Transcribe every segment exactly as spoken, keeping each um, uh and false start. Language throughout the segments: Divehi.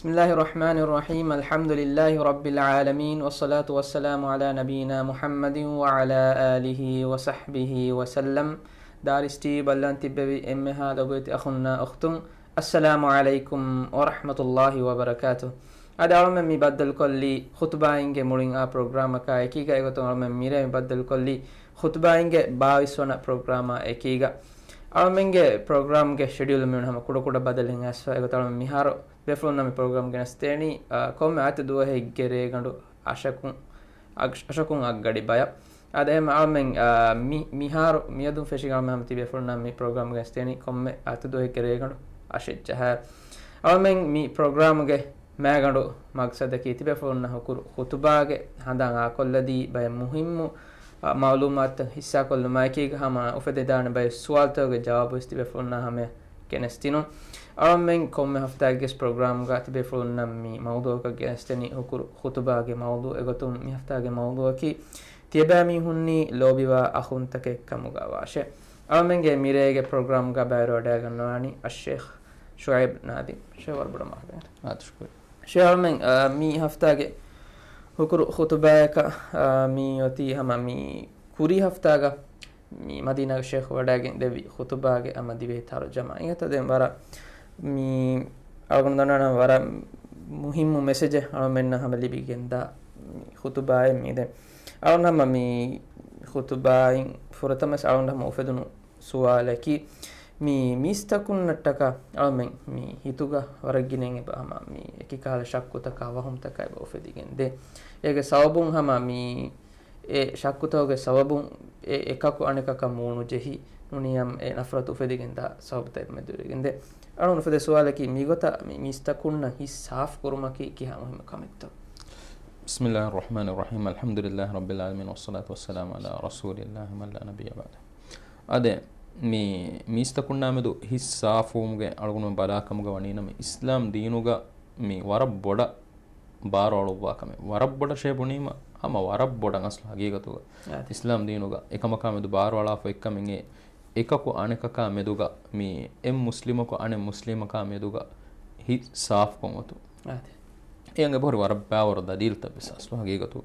بسم الله الرحمن الرحيم. الحمد لله رب العالمين، والصلاة والسلام على نبينا محمد وعلى آله وصحبه وسلم. ދާރިސް ޓީވީ ބައްލަވަން ތިއްބެވި އެންމެހާ ލޮބުވެތި އަޚުންނާ އުޚްތުން، އައްސަލާމު ޢަލައިކުމް ވަރަޙްމަތުﷲި ވަބަރަކާތު. އަދި އަޅުމެން މި ބައްދަލުކޮށްލީ ޚުތުބާއިންގެ މުޅިން އާ ޕްރޮގްރާމަކާ އެކީގަ. އެގޮތުން އަޅުމެން މިރޭ މި ބައްދަލުކޮށްލީ ޚުތުބާއިންގެ ބާވީސް ވަނަ ޕްރޮގްރާމާ އެކީގަ. އަޅުމެންގެ ޕްރޮގްރާމްގެ ޝެޑިއުލް މިވަނީ ހަމަ ކުޑަކުޑަ ބަދަލެއް އައިސްފަ. އެގޮތަށް އަޅުމެން މިހާރު ބޭފުޅުންނާ މި ޕްރޮގްރާމް ގެނެސްދޭނީ، އާ، ކޮންމެ އާދިއްތަ ދުވަހެއްގެ ރޭގަނޑު އަށަކުން، އަށް-، އަށަކުން އަށްގަޑި ބަޔަށް. އާދެ، އެހެން އަޅުމެން، އާ، މި-، މިހާރު މިއަދުން ފެށިގެން އަޅުމެން ހަމަ ތި ބޭފުޅުންނާ މި ޕްރޮގްރާމް ގެނެސްދޭނީ ކޮންމެ އާދިއްތަ ދުވަހެއްގެ ރޭގަނޑު އަށެއް ޖަހާ. އަޅުމެން މި ޕްރޮގްރާމްގެ މައިގަނޑު މަގްސަދަކީ ތިބޭފުޅުންނަށް ހުކުރު ޚުތުބާގެ ހަނދާން އާކޮށްލަދީ ބައެއް މުހިއްމު، އަ، މައުލޫމާތުތައް ހިއްސާކޮށްލުމާއެކީގަ ހަމަ އުފެދެދާނެ ބައެއް ސުވާލުތަކުގެ ޖަވާބުވެސް ތިބޭފުޅުންނާ ހަމަޔަށް ގެނެސްދިނުން. އަޅުމެން ކޮންމެ ހަފްތާއެއްގެ ޕްރޮގްރާމްގަ ތިބޭފުޅުންނަށް މި މައުޟޫޢަކަށް ގެނެސްދެނީ ހުކުރު ޚުތުބާގެ މައުޟޫޢު. އެގޮތުން މި ހަފްތާގެ މައުޟޫޢަކީ ތިޔަބައިމީހުންނީ ލޯބިވާ އަޚުންތަކެއް ކަމުގަ ވާށޭ. އަޅުމެންގެ މިރޭގެ ޕްރޮގްރާމްގަ ބައިވެރިވަޑައިގަންނަވާނީ އައްޝޭޚް ޝުޢައިބް ނާދިމް. ޝޭޚް ވަރަށް ބޮޑަށް މާފު ކިޔާ. އާދެ، ޝުކުރިއްޔާ. ޝޭޚް އަޅުމެން، އާ، މި ހަފްތާގެ ހުކުރު ޚުތުބާއަކަށް، އާ، މި އޮތީ ހަމަ މި ކުރީ ހަފްތާގަ މި މަދީނާގެ ޝޭޚް ވަޑައިގެން ދެއްވި ޚުތުބާގެ ހަމަ ދިވެހި ތަރުޖަމާ. އިނގޭތޯ ދެން ވަރަށް މި އަޅުގަނޑު ދަންނަވަން ވަރަށް މުހިއްމު މެސެޖެއް އަޅުމެންނަށް ހަމަ ލިބިގެންދާ މި ޚުތުބާއެއް މި ދެން. އަޅުގަނޑު ހަމަ މި ޚުތުބާއިން ފުރަތަމަ ވެސް އަޅުގަނޑު ހަމަ އުފެދުނު ސުވާލަކީ، މި މީސްތަކުންނަށްޓަކާ އަޅުމެން މި ހިތުގަ ވަރަށް ގިނައިން އެބަ ހަމަ މި އެކި ކަހަލަ ޝައްކުތަކާ ވަހުމްތަކާ އެބަ އުފެދިގެން ދޭ. އޭގެ ސަބަބުން ހަމަ މި އެ ޝައްކުތަކުގެ ސަބަބުން އެ އެކަކު އަނެކަކަށް މޫނުޖެހި ނުނިޔަމް އެ ނަފްރަތު އުފެދިގެންދާ ސަބަބުތައް އެބަ މެދުވެރިވެގެން ދޭ. އަޅުގަނޑު އުފެދޭ ސުވާލަކީ މިގޮތަށް މި މީސްތަކުންނަށް ހިތް ސާފު ކުރުމަކީ ކިހާ މުހިއްމު ކަމެއްތޯ؟ بسم الله الرحمن الرحيم. الحمد لله رب العالمين، والصلاة والسلام على رسول الله من لا نبي بعده. އާދެ، މި މީސްތަކުންނާމެދު ހިތް ސާފުވުމުގެ އަޅުގަނޑުމެން ބަލާކަމުގަ ވަނީނަމަ، އިސްލާމް ދީނުގަ މި ވަރަށް ބޮޑަށް ބާރުއަޅުއްވާ ކަމެއް. ވަރަށް ބޮޑަށޭ ބުނީމަ، ހަމަ ވަރަށް ބޮޑަށް އަސްލު ހަގީގަތުގަ އާދެ. އިސްލާމް ދީނުގަ އެކަމަކާ މެދު ބާރުއަޅާފަ އޮތްކަމެއް އެ އެކަކު އަނެކަކާ މެދުގަ މި އެއް މުސްލިމަކު އަނެއް މުސްލިމަކާ މެދުގަ ހިތް ސާފުކޮށް އޮތުން. އާދެ. އެއަށް އެބަހުރި ވަރަށް ބާވަރު ދަލީލުތައް ވެސް އަސްލު ހަގީގަތު.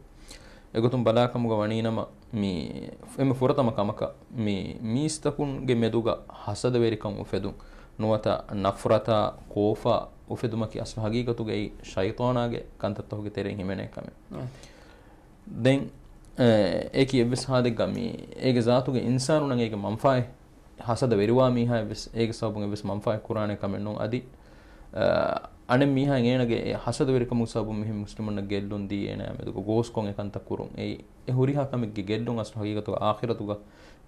އެގޮތުން ބަލާކަމުގަ ވަނީނަމަ، މި އެންމެ ފުރަތަމަ ކަމަކަށް މި މީސްތަކުންގެ މެދުގަ ހަސަދަވެރިކަން އުފެދުން، ނުވަތަ ނަފްރަތާ، ކޯފާ އުފެދުމަކީ އަސްލު ހަގީގަތުގައި ޝައިޠާނާގެ ކަންތައްތަކުގެ ތެރެއިން ހިމެނޭ ކަމެއް. އާދެ. ދެން، އެ، އެކި އެއްވެސް ހާލެއްގަ މި އޭގެ ޒާތުގެ އިންސާނުންނަށް އޭގެ މަންފާއެއް، ހަސަދަ ވެރިވާ މީހާ އެއްވެސް އޭގެ ސަބަބުން އެއްވެސް މަންފާއެއް ކުރާނެ ކަމެއް ނޫން. އަދި، އަ، އަނެއް މީހާ އޭނަގެ އެ ހަސަދަވެރިކަމުގެ ސަބަބުން މިހެން މުސްލިމުންނަށް ގެއްލުން ދީ އޭނާ މެދުގަ ގޯސްކޮށް އެ ކަންތައް ކުރުން. އެއީ، އެ ހުރިހާ ކަމެއްގެ ގެއްލުން އަސްލު ހަގީގަތުގަ އާޚިރަތުގަ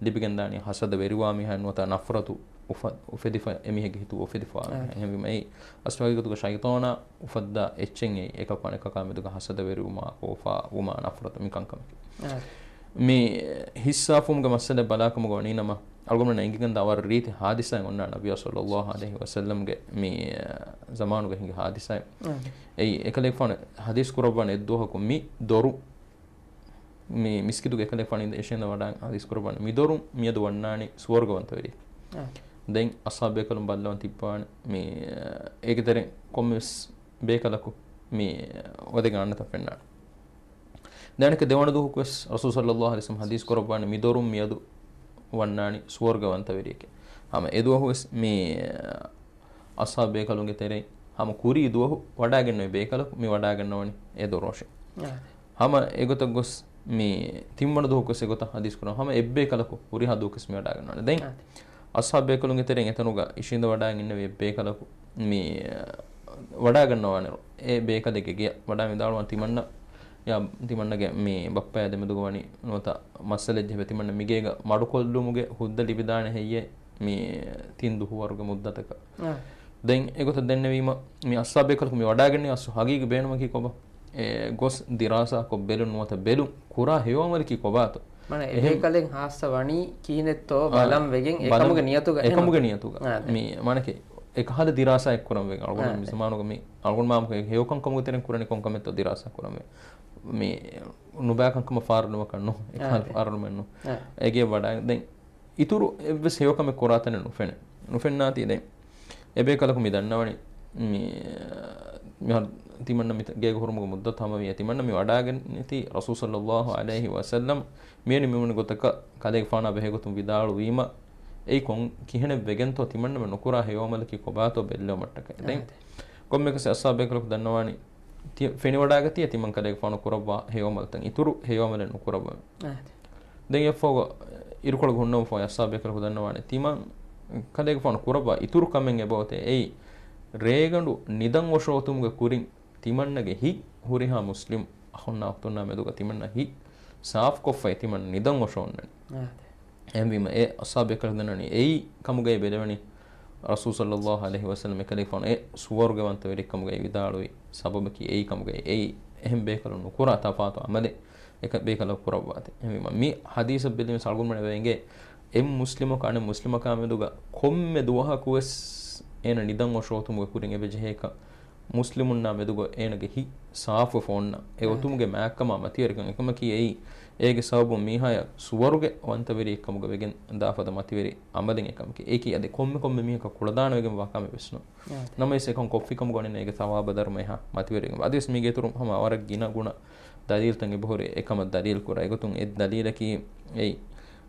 ލިބިގެންދާނީ ހަސަދަ ވެރިވާ މީހާ ނުވަތަ ނަފްރަތު އުފަ-، އުފެދިފަ، އެމީހެއްގެ ހިތު އުފެދިފަވާ އާ. މީހާ. އެހެންވީމަ އެއީ އަސްލު ހަގީގަތުގަ ޝައިޠާނާ އުފައްދާ އެއްޗެއް އެއީ އެކަކު އަނެކަކާ މެދުގަ ހަސަދަ ވެރިވުމާ، ކޯފާ ވުމާ، ނަފްރަތު މިކަންކަމަކީ. އާ. މި ހިތްސާފުވުމުގެ މައްސަލަ ބަލާކަމުގަ ވަނީނަމަ، އަޅުގަނޑުމެންނަށް އެނގިގެންދާ ވަރަށް ރީތި ހާދިސާއެއް އޮންނާ ނަބިއްޔާ ޞައްލައްލާހު ޢަލައިހި ވަސައްލަމްގެ މި ޒަމާނުގަ ހިނގި ހާދިސާއެއް. އާ. އެއީ އެކަލޭގެފާނު ޙަދީޘް ކުރައްވާނެ އެއްދުވަހަކު މި ދޮރު މި މިސްކިތުގެ އެކަލޭގެފާނު އިނދެ އިށީނދެ ވަޑައި ޙަދީޘް ކުރައްވާނެ، މި ދޮރުން މިއަދު ވަންނާނީ ސުވަރުގަވަންތަވެރި. އާ. ދެން އަޞްޙާބު ބޭކަލުން ބައްލަވަން ތިއްބަވާނެ، މި އޭގެ ތެރެއިން ކޮންމެވެސް ބޭކަލަކު މި ވަދެގެން އަންނަތަން ފެންނާނެ. ދެން އަނެކެއް ދެވަނަ ދުވަހަކު ވެސް ރަސޫލު ޞައްލައްލާހު ޢަލައިހި ވަސައްލަމް ޙަދީޘް ކުރައްވާނެ، މި ދޮރުން މިއަދު ވަންނާނީ ސުވަރުގަވަންތަވެރިއެކޭ. ހަމަ އެދުވަހު ވެސް މި އަޞްޙާބު ބޭކަލުންގެ ތެރެއިން ހަމަ ކުރީ ދުވަހު ވަޑައިގެންނެވި ބޭކަލަކު މި ވަޑައިގަންނަވަނީ އެ ދޮރުއަށޭ. އާ. ހަމަ އެގޮތަށް ގޮސް މި ތިންވަނަ ދުވަހަކު ވެސް އެގޮތަށް ޙަދީޘް ކުރަން. ހަމަ އެއްބޭކަލަކު ހުރިހާ ދުވަހަކު ވެސް މި ވަޑައިގަންނަވަނީ. ދެން އާ. އަޞްޙާބު ބޭކަލުންގެ ތެރެއިން އެތަނުގަ އިށީނދެ ވަޑައިގެންނެވި އެއްބޭކަލަކު މި ވަޑައިގަންނަވާނެ އެ ބޭކަލެއްގެ ގެޔަށް ވަޑައި ވިދާޅުވާން ތިމަންނަ، ޔާ، ތިމަންނަގެ މި ބައްޕަޔާ ދެމެދުގަ ވަނީ ނުވަތަ މައްސަލައެއް ޖެހިފަ ތިމަންނަ މިގޭގަ މަޑުކޮށްލުމުގެ ހުއްދަ ލިބިދާނެ ހެއްޔޭ މި ތިން ދުވަހުވަރުގެ މުއްދަތަކަށް. އާ. ދެން އެގޮތަށް ދެންނެވީމަ، މި އަޞްޙާބު ބޭކަލަކު މި ވަޑައިގެންނެވި އަސްލު ހަގީގަތު ބޭނުމަކީ ކޮބާ؟ އެ ގޮސް ދިރާސާކޮށް ބެލުން ނުވަތަ ބެލުން ކުރާ ހެޔޮއަމަލަކީ ކޮބާތޯ؟ މާނަ އެ އެހެން ބޭކަލެއް ހާއްސަ ވަނީ ކިހިނެއްތޯ އާ، ބަލަން ވެގެން ބަލަން އެކަމުގެ ނިޔަތުގަ އެކަމުގެ ނިޔަތުގަ. އާ، ދެ. މި މާނަކީ އެކަހަލަ ދިރާސާއެއް ކުރަން ވެގެން. އަޅުގަނޑު އާ، މި ދެ. ޒަމާނުގަ މި އަޅުގަނޑު މާމަކަށް ހެޔޮކަން ކަމުގެ ތެރެއިން ކުރަނީ ކޮން ކަމެއްތޯ ދިރާސާ ކުރަން ވެ. މި ނުބައިކަން ކަމަށް ފާރުލުމަކަށް ނޫން. އެކަހަލަ އާ، ދެ. ފާރުލުމެއް ނޫން. އާ. އެގެ ވަޑައި ދެން އިތުރު އެއްވެސް ހެޔޮކަމެއް ކުރާތަނެއް ނުފެނެ. ނުފެންނާތީ ދެން. އެބޭކަލަކު މި ދަންނަވަނީ މި، މިހާރު ތިމަންނަ މި ގޭގެ ހުރުމުގެ މުއްދަތު ހަމަވިއޭ، ތިމަންނަ މި ވަޑާގެންނެތީ ރަސޫލު ޞައްލައްލާހު ޢަލައިހި ވަސައްލަމް މިވެނި މިވަނި ގޮތަކަށް ކަލޭގެފާނާ ބެހޭގޮތުން ވިދާޅުވީމަ، އެއީ ކޮން ކިހިނެއް ވެގެންތޯ ތިމަންނަމެން ނުކުރާ ހެޔޮ ޢަމަލަކީ ކޮބާތޯ ބެއްލެވުމަށްޓަކައި. ދެން އާދެ. ކޮންމެއަކަސް އަޞްޙާބު ބޭކަލަކު ދަންނަވާނީ، ތި-، ފެނިވަޑާގަތީ ތިމަން ކަލޭގެފާނު ކުރައްވާ ހެޔޮ ޢަމަލުތައް އިތުރު ހެޔޮ ޢަމަލެއް ނުކުރައްވަމެ. އާދެ. ދެން އެއަށްފަހުގަ އިރުކޮޅަކު ހުންނަވަންފަހު އަޞްޙާބު ބޭކަލަކު ދަންނަވާނެ، ތިމަން ކަލޭގެފާނު ކުރައްވާ އިތުރު ކަމެއް އެބައޮތޭ. އެއީ، ރޭގަނޑު ނިދަން އޮށޯތުމުގެ ކުރިން ތިމަންނަގެ ހިތް ހުރިހާ މުސްލިމް އަޚުންނާ އުޚްތުންނާ މެދުގަ ތިމަންނަ ހިތް ސާފުކޮށްފައި ތިމަން ނިދަން އޮށޯންނަނީ. އާދެ. އެހެންވީމަ އެ އަޞްޙާބު ބޭކަލުން ދަންނަވަނީ އެއީ ކަމުގައި ބެލެވެނީ، ރަސޫލު ޞައްލައްލާހު ޢަލައިހި ވަސައްލަމް އެކަލޭގެފާނު އެ ސުވަރުގެވަންތަވެރި ކަމުގައި ވިދާޅުވި ސަބަބަކީ އެއީ ކަމުގައި. އެއީ އެހެން ބޭކަލުން ނުކުރާ ތަފާތު ޢަމަލެއް އެކަ ބޭކަލަކު ކުރައްވާތީ. އެހެންވީމަ މި ޙަދީޘަށް ބެލީމަ އަޅުގަނޑުމެން އެބަ އެނގޭ އެއް މުސްލިމަކު އަނެއް މުސްލިމަކާ މެދުގަ ކޮންމެ ދުވަހަކުވެސް އޭނަ ނިދަން އޮށޯތުމުގެ ކުރިން އެބަޖެހޭކަން މުސްލިމުންނާ މެދުގަ އޭނަގެ ހިތް ސާފުވެފަ އޮންނަ އެ އާ. އޮތުމުގެ މާތްކަމާ މަތިވެރިކަން. އެކަމަކީ އެއީ، އޭގެ ސަބަބުން މީހާޔަށް ސުވަރުގެ ވަންތަވެރިއެއްކަމުގަ ވެގެން ދާ ފަދަ މަތިވެރި ޢަމަލެއް އެކަމަކީ. އެއީކީ އަދި ކޮންމެ ކޮންމެ މީހަކަށް ކުޅަދާނަވެގެންވާ ކަމެއް ވެސް ނޫން. އާ. ނަމަވެސް އެކަން ކޮށްފިކަމުގަ އޮންނަ އޭގެ ޘަވާބާ ދަރުމަ އެހާ މަތިވެރިވެގެން. އަދިވެސް މީގެ އިތުރުން ހަމަ ވަރަށް ގިނަ ގުނަ ދަލީލުތައް އެބަހުރި އެކަމަށް ދަލީލު ކުރާ. އެގޮތުން އެއް ދަލީލަކީ އެއީ،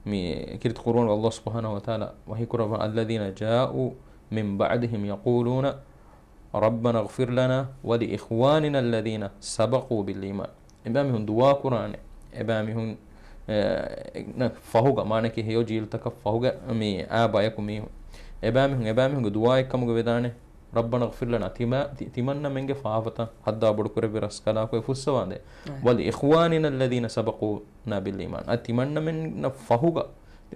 މި ކީރިތި ޤުރުއާނުގަ ﷲ ސުބްޙާނަހޫ ވަތަޢާލާ ވަޙީ ކުރައްވާ، الذين جاءوا من بعدهم يقولون ربنا اغفر لنا ولإخواننا الذين سبقونا بالإيمان. އެބައިމީހުން ދުޢާ ކުރާނެ. އެބައިމީހުން، އެ، ނަ، ފަހުގަ، މާނައަކީ ހެޔޮ ޖީލުތަކަށް ފަހުގަ މި އާ ބަޔަކު މީހުން. އެބައިމީހުން، އެބައިމީހުންގެ ދުޢާއެއްކަމުގަ ވެދާނެ. ربنا اغفر لنا، ތިމަ-، ތި-، ތިމަންނަމެންގެ ފާފަތައް ހައްދާ ބޮޑުކުރެއްވި ރަސްކަލާކޮއެ ފުއްސަވާދޭ. އެ. ولإخواننا الذين سبقونا بالإيمان. އަދި ތިމަންނަމެންނަށް ފަހުގަ،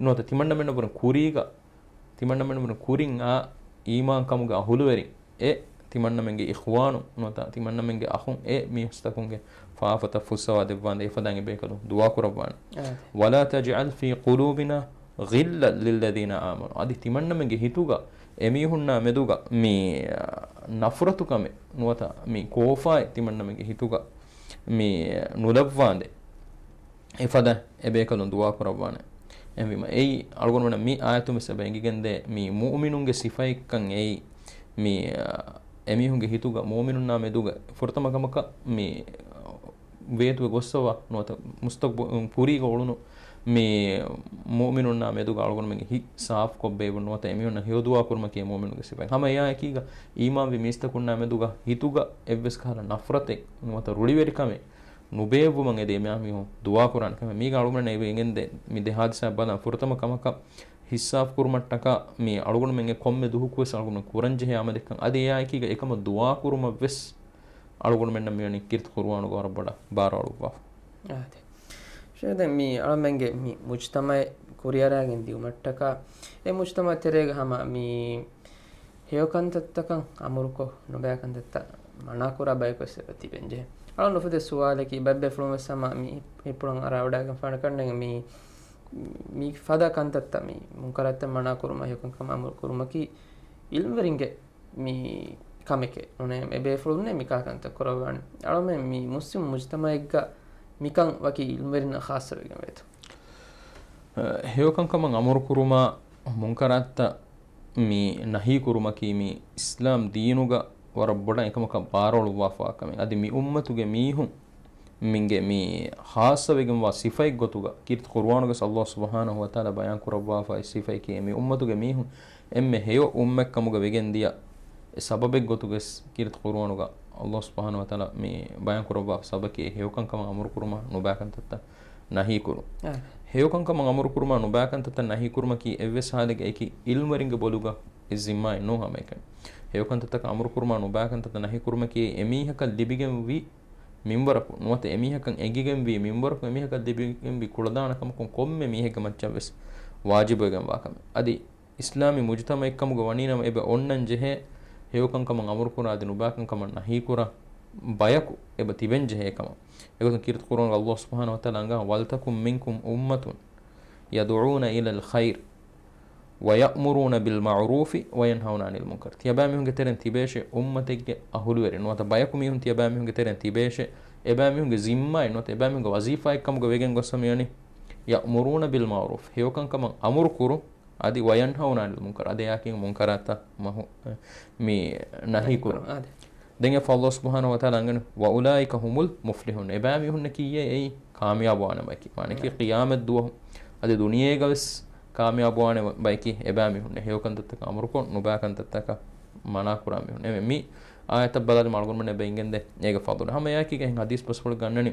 ނުވަތަ ތިމަންނަމެންނަށްވުރެން ކުރީގަ، ތިމަންނަމެންވުރެން ކުރިން އާ އީމާންކަމުގެ އަހުލުވެރިން އެ ތިމަންނަމެންގެ އިޚްވާނު ނުވަތަ ތިމަންނަމެންގެ އަޚުން އެ މީސްތަކުންގެ ފާފަތައް ފުއްސަވާ ދެއްވާނދޭ އެފަދައިން އެބޭކަލުން ދުޢާ ކުރައްވާނެ. އާ. ولا تجعل في قلوبنا غلا للذين آمنوا. އަދި ތިމަންނަމެންގެ ހިތުގަ އެމީހުންނާ މެދުގަ މި، އާ، ނަފްރަތުކަމެއް ނުވަތަ މި ކޯފާއެއް ތިމަންނަމެންގެ ހިތުގަ މި ނުލައްވާނދޭ. އެފަދަ އެބޭކަލުން ދުޢާ ކުރައްވާނެ. އެހެންވީމަ، އެއީ އަޅުގަނޑުމެންނަށް މި އާޔަތުން ވެސް އެބަ އެނގިގެންދޭ، މި މުއުމިނުންގެ ސިފައެއްކަން އެއީ، މި، އާ، އެމީހުންގެ ހިތުގަ މުއުމިނުންނާ މެދުގަ ފުރަތަމަ ކަމަކަށް މި، އާ، ވޭތުވެ ގޮއްސަވާ ނުވަތަ މުސްތަޤްބަ-، ކުރީގަ އުޅުނު މި މުއުމިނުންނާ މެދުގަ އަޅުގަނޑުމެންގެ ހިތް ސާފުކޮށް ބޭއްވުން ނުވަތަ އެމީހުންނަށް ހެޔޮ ދުޢާ ކުރުމަކީ މުއުމިނުންގެ ސިފައެއް. ހަމަ އެއާއެކީގަ އީމާންވި މީސްތަކުންނާ މެދުގަ ހިތުގަ އެއްވެސް ކަހަލަ ނަފްރަތެއް ނުވަތަ ރުޅިވެރިކަމެއް ނުބޭއްވުމަށް އެދޭ މިއާ މީހުން ދުޢާ ކުރާނެ ކަމެއް. މީގަ އަޅުގަނޑުމެން އެނގެންދޭ މި ދެ ޙާދިސާ ބަލަން ފުރަތަމަ ކަމަކަށް ހިއްސާފު ކުރުމަށްޓަކާ މި އަޅުގަނޑުމެންގެ ކޮންމެ ދުހަކުވެސް އަޅުގަނޑުމެން ކުރަންޖެހޭ ޢަމަލެއްކަން. އަދި އެއާއެކީގަ އެކަމަށް ދުޢާ ކުރުމަށް ވެސް އަޅުގަނޑުމެންނަށް މިވަނީ ކީރިތި ޤުރުއާނުގަ ވަރަށް ބޮޑަށް ބާރު އަޅުއްވާފަ. އާދެ. ޝޭޚް، ދެން މި އަޅަމެންގެ މި މުޖްތަމަޢެއް ކުރިއަރާގެން ދިއުމަށްޓަކާ، އެ މުޖްތަމަޢަށް ތެރޭގަ ހަމަ މި ހެޔޮ ކަންތައްތަކަށް އަމުރުކޮށް، ނުބައި ކަންތައްތައް މަނާކުރާ ބަޔަކުވެސް އެބަ ތިބެންޖެހޭ. އަޅަން އުފެދޭ ސުވާލަކީ، ބައްބޭފުޅުން ވެސް ހަމަ މި ހިތްޕުޅަށް އަރާވަޑައިގެންފާނެ ކަންނޭނގެ މި، މި ފަދަ ކަންތައްތައް މި މުންކަރާތްތައް މަނާކުރުމާ ހެޔޮކަންކަމަށް އަމުރު ކުރުމަކީ ޢިލްމުވެރިންގެ މި ކަމެކޭ. ނޫނޭ އެބޭފުޅުންނޭ މިކަހަލަ ކަންތައް ކުރައްވާނެ. އަޅަމެން މި މުސްލިމް މުޖްތަމަޢެއްގަ މިކަން ވަކި ޢިލްމުވެރިންނަށް ޚާއްޞަވެގެން ވޭތޯ؟ އަ، ހެޔޮކަންކަމަށް އަމުރުކުރުމާ މުންކަރާތްތައް މި ނަހީކުރުމަކީ މި އިސްލާމް ދީނުގަ ވަރަށް ބޮޑަށް އެކަމަކަށް ބާރުއަޅުއްވާފަވާ ކަމެއް. އަދި މި އުއްމަތުގެ މީހުން މިންގެ މި ޚާއްޞަވެގެންވާ ސިފައެއްގޮތުގަ ކީރިތި ޤުރުއާނުގަސް ﷲ ސުބްޙާނަހޫ ވަތަޢާލާ ބަޔާން ކުރައްވާފައި ސިފައެކޭ. މި އުއްމަތުގެ މީހުން އެންމެ ހެޔޮ އުއްމަތްކަމުގަ ވެގެންދިޔަ އެ ސަބަބެއްގޮތުގަސް ކީރިތި ޤުރުއާނުގަ ﷲ ސުބްޙާނަހޫ ވަތަޢާލާ މި ބަޔާން ކުރައްވާ ސަބަބަކީ ހެޔޮކަންކަމަށް އަމުރުކުރުމާ ނުބައިކަންތައްތައް ނަހީކުރުން. އާ. ހެޔޮކަންކަމަށް އަމުރުކުރުމާ ނުބައިކަންތައްތައް ނަހީކުރުމަކީ އެއްވެސް ޙާލެއްގަ އެކި ޢިލްމުވެރިންގެ ބޮލުގަ އެ ޒިންމާއެއް ނޫން ހަމައެކަނި. ހެޔޮކަންތައްތަކަށް އަމުރުކުރުމާ ނުބައިކަންތައްތައް ނަހީކުރުމަކީ އެމީހަކަށް ލިބިގެންވި މިންވަރަކު ނުވަތަ އެމީހަކަށް އެނގިގެންވީ މިންވަރަކު އެމީހަކަށް ލިބިގެންވީ ކުޅަދާނަ ކަމަކުން ކޮންމެ މީހެއްގެ މައްޗަށްވެސް ވާޖިބުވެގެންވާ ކަމެއް. އަދި އިސްލާމީ މުޖުތަމަޢެއްކަމުގަ ވަނީނަމަ އެބަ އޮންނަން ޖެހޭ ހެޔޮކަންކަމަށް އަމުރުކުރާ އަދި ނުބައިކަންކަމަށް ނަހީކުރާ ބަޔަކު އެބަ ތިބެން ޖެހޭ ކަމަށް. އެގޮތުން ކީރިތި ޤުރުއާނުގަ ﷲ ސުބްޙާނަހޫ ވަތަޢާލާ އަންގާ، وَلْتَكُن مِّنكُمْ أُمَّةٌ يَدْعُونَ إِلَى الْخَيْرِ وَيَأْمُرُونَ بِالْمَعْرُوفِ وَيَنْهَوْنَ عَنِ الْمُنْكَرِ. ތިޔަބައިމީހުންގެ ތެރެއިން ތިބޭށޭ އުއްމަތެއްގެ އަހުލުވެރިން ނުވަތަ ބަޔަކު މީހުން ތިޔަބައިމީހުންގެ ތެރެއިން ތިބޭށޭ، އެބައިމީހުންގެ ޒިންމާއެއް ނުވަތަ އެބައިމީހުންގެ ވަޒީފާއެއްކަމުގަ ވެގެން ގޮއްސަ މިވަނީ، يَأْمُرُونَ بِالْمَعْرُوفِ، ހެޔޮކަންކަމަށް އަމުރު ކުރުން، އަދި وينهون عن المنكر، އަދި އެއާއެކީ މުންކަރާތަށް މަހު-، މި ނަހީ ނަހީ ކުރުން. ކުރުން، އާދެ. ދެން އެފަ އައްލާހު ސުބްޙާނަހު ވަތަޢާލާ އަންގަނީ، "وأولئك هم المفلحون." އެބައިމީހުންނަކީ އެއީ ކާމިޔާބުވާނެ ބަޔަކީ. މާނައަކީ ނަ. ޤިޔާމަތް ދުވަހު އަދި ދުނިޔޭގަވެސް ކާމިޔާބުވާނެ ބަޔަކީ އެބައިމީހުން. ހެޔޮ ކަންތައްތަކަށް އަމުރުކޮށް، ނުބައި ކަންތައްތަކަށް މަނާ ކުރާ މީހުން. އެ މި އާޔަތަށް ބަލާލި އަޅުގަނޑުމެން އެބަ އިނގެންދޭ އޭގެ ފަޟުލު. ހަމަ އެއާއެކީގަ އެހެން ޙަދީޘް ބަސްފުޅު ގަންނަނީ.